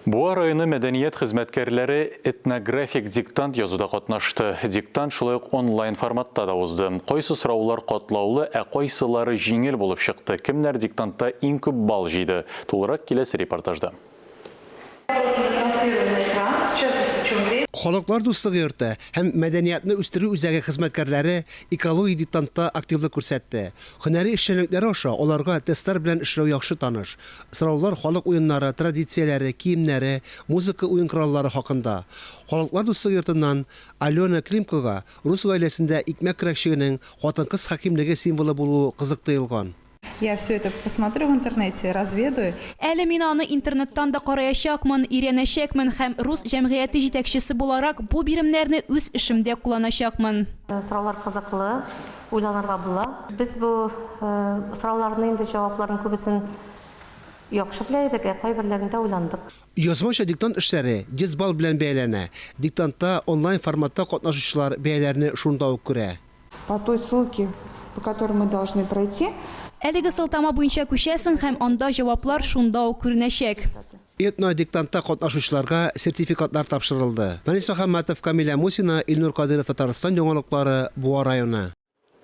Буа районы мәдәният хезмәткәрләре этнографик диктант язуда катнашты. Диктант шулай ук онлайн форматта да узды. Кайсы сораулар катлаулы, ә кайсылары җиңел булып чыкты? Кемнәр диктантта иң күп балл җыйды? Тулырак киләсе репортажда. Халыклар дуслыгы йорты һәм мәдәниятне үстерү үзәге хезмәткәрләре экологик диктантта активлык күрсәтте. Һөнәри эшчәнлекләре аша аларга тестлар белән эшләү яхшы таныш. Сораулар халык уеннары, традицияләре, киемнәре, музыка уен кораллары хакында. Халыклар дуслыгы йортыннан Алена Климкога рус гаиләсендә икмәк көрәкчегенең хатын-кыз хакимлеге символы булуы кызык тоелган. Я все это посмотрю в интернете, разведаю. Әле мин аны интернеттан да караячакмын, өйрәнәчәкмен һәм рус җәмгыяте җитәкчесе буларак бу биремнәрне үз эшемдә кулланачакмын. Сораулар кызыклы. Уйланырга була. Без бу сорауларны инде җавапларын күбесен яхшы белә идек, ә кайберләрендә уйландык. Язмача диктант эшләре 100 балл белән бәяләнә. Диктантта онлайн форматта катнашучылар бәяләрне шунда ук күрә. По той ссылке, по которой мы должны пройти. Әлеге сылтама буенча күчәсең һәм анда җаваплар шунда ук күренәчәк. Этно-диктантта катнашучыларга сертификатлар тапшырылды. Фәнис Мөхәммәтов, Камилә Мусина, Илнур Кадыйров Татарстан яңалыклары, Буа районы.